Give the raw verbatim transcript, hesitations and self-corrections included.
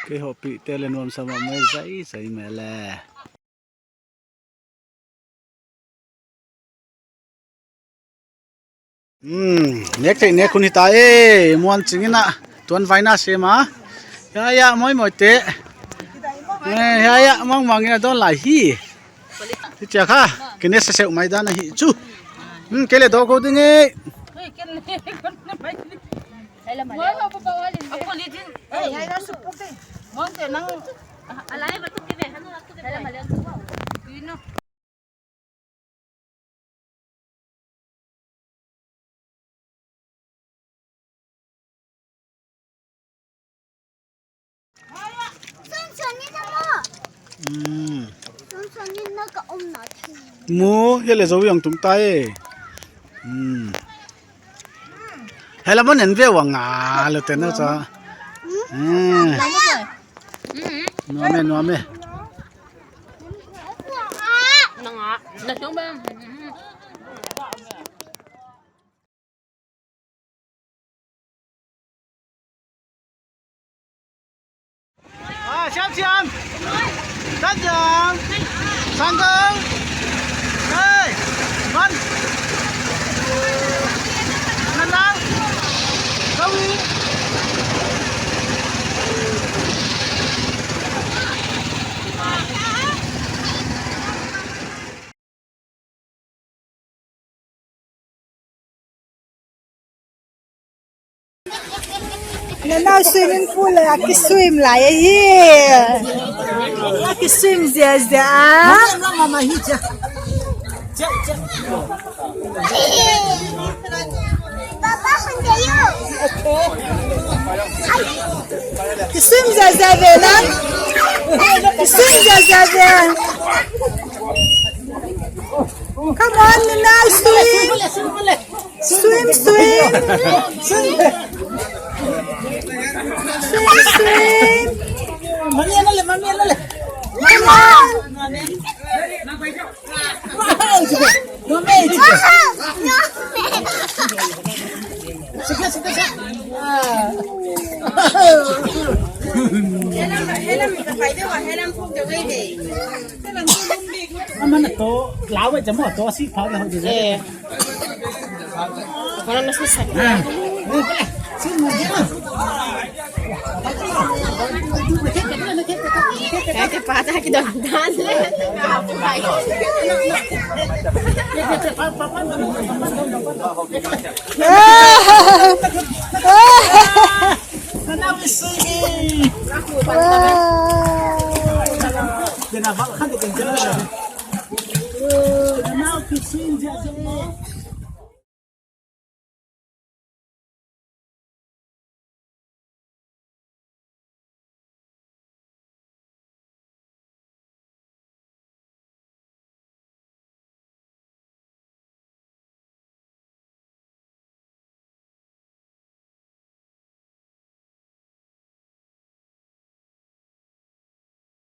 Kei houpihte leh nuamsa mahmah e, zai zai mai le. Hmm, nek theih nek hun hita e, muan chingin a, tuan vaina sem a. Hiai ah, moimoi te. Eh, hiai ah, mangmang in a dawn lai hi. Hichia kha, kei ne seseu mai dan ahi chu. Hmm, kei leh dou kou ding e. Hmm. Mu, hiai leh zou yang tung ta e. Hmm. Hiai lam ah en ve ua nga lou te na cha. Hmm. Nuam e, nuam e. Ah, siam, siam. Tan jam. Sang kong. Hey, man. Nan lang. Kawi. Na nau swimming pool ah a kiswim lai ahi. A kiswim ziahziah a. Kiswim ziahziah ve na. Kiswim ziahziah ve. Come on, Nina, swim. Swim, swim. Swim, swim. Come on. Aman to, lau e, jamo to, si phau na ho je. Eh. Kau nak mesti sakit. Ah. Kaya kita patah kita dah. Wow.